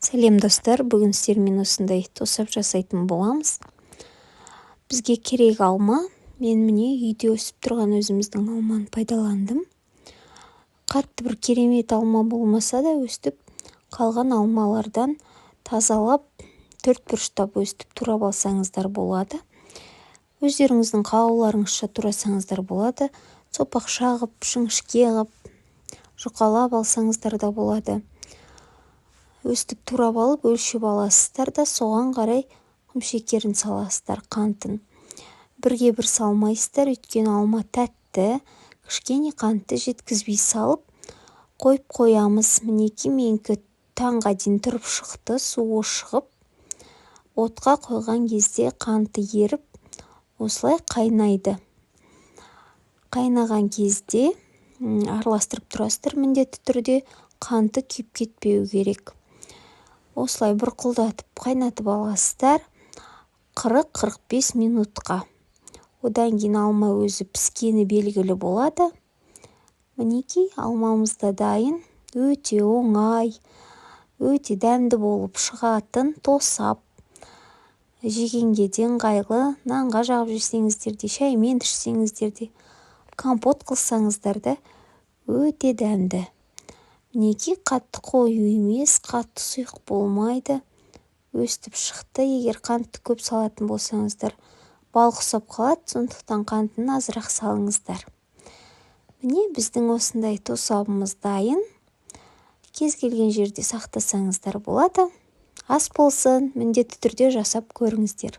Сәлем, достар! Бүгін сіздермен осындай тосап жасайтын боламыз. Бізге керек алма. Мен, міне, үйде өсіп тұрған өзіміздің алманы пайдаландым. Қатты бір керемет алма болмаса да, өстіп қалған алмалардан тазалап, төрт бұрыштап өстіп турап алсаңыздар болады. Өздеріңіздің қалауларыңызша турасаңыздар болады. Сопақша қып, жіңішке қып, жұқалап алсаңыздар да болады. Өстіп турап алып, өлшеп аласыздар да, соған қарай құмшекерін саласыздар, қантын. Бірге бір салмайсыздар, өйткені алма тәтті. Кішкене қантты жеткізбей салып қойып қоямыз. Мінекей, менікі таңға дейін тұрып шықты, суы шығып. Отқа қойған кезде қанты еріп, осылай қайнайды. Қайнаған кезде араластырып тұрасыздар міндетті түрде, қанты күйіп кетпеу керек. Осылай бұрқылдатып қайнатып аласыздар 40-45 минутқа. Одан кейін алма өзі піскені белгілі болады. Мінекей, алмамыз да дайын. Өте оңай, өте дәмді болып шығатын тосап. Жегенге де ыңғайлы. Нанға жағып жесеңіздер де, шаймен ішсеңіздер де, компот қылсаңыздар да, өте дәмді. Мінекей, қатты қою емес, қатты сұйық болмайды. Өстіп шықты. Егер қантты көп салатын болсаңыздар, бал ұқсап қалады, сондықтан қантын азырақ салыңыздар. Міне, біздің осындай тосабымыз дайын. Кез келген жерде сақтасаңыздар болады. Ас болсын! Міндетті түрде жасап көріңіздер.